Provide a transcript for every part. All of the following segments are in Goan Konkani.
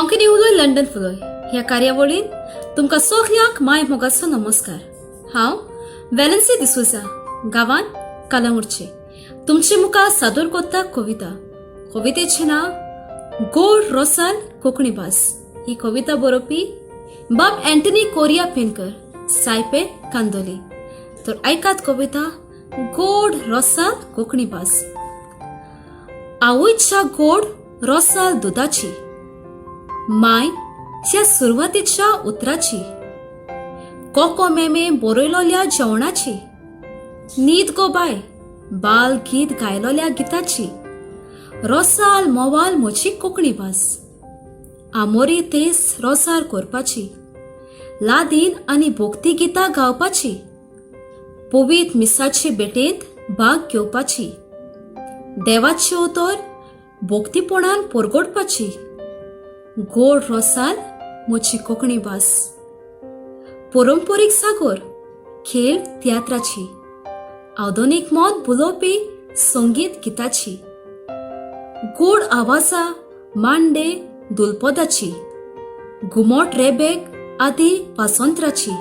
कोंकणी उलय लंडन फुलय ह्या कार्यावळीन तुमकां सगल्यांक माय मोगाचो नमस्कार. हांव वेलन्सी दिसोजा, गांवान कालांगुटचे, तुमचे मुखार सादर करता कविता. कवितेचें नांव गोड रोसाल कोंकणी भास. ही कविता बरोवपी बाब अँटनी कोरिया पेनकर, सायपे, कांदोली. तर आयकात कविता गोड रोसाल कोंकणी भास. आवयच्या गोड रोसाल दुदाची, माय ह्या सुरवातीच्या उतराची, कोको मेमे बरयलोल्या जेवणाची, न्हीद गो बाय बाल गीत गायलोल्या गिताची रोसाल मोवाल म्हजी कोंकणी भास. आमोरी तेस रोसार करपाची, लादीन आनी भोक्ती गितां गावपाची, पवीत मिसाचे भेटेंत भाग घेवपाची, देवाचें उतर भोक्तीपणान परगटपाची गोड रोसाल म्हजी कोंकणी भास. परंपरीक सागोर, खेळ तियात्राची, आधुनीक मन भुलोवपी संगीत गिताची, गोड आवाजा मांडे दुलपदाची, घुमट, रेबेक आदी वासंत्राची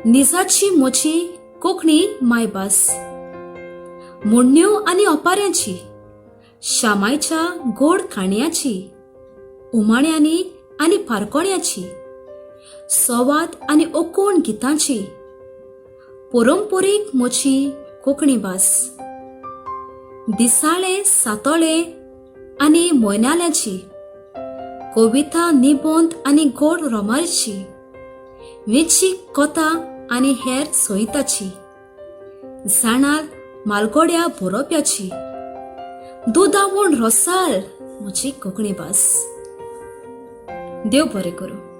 निजाची म्हजी कोंकणी मायभास. म्हणण्यो आनी ओपाऱ्यांची, शामायच्या गोड काणयांची, उमाण्यांनी आनी पारकोण्याची, संवाद आनी ओकोण गितांची परंपरीक म्हजी कोंकणी भास. दिसाळे, सातोळे आनी म्हयन्याळ्यांची, कविता, निबंद आनी गोड रोमारीची, वेंचीक कथा आनी हेर संहिताची, जाणाल मालगोड्या बरोवप्याची दुदा म्हूण रोसाळ म्हजी कोंकणी भास. देव बरें करूं.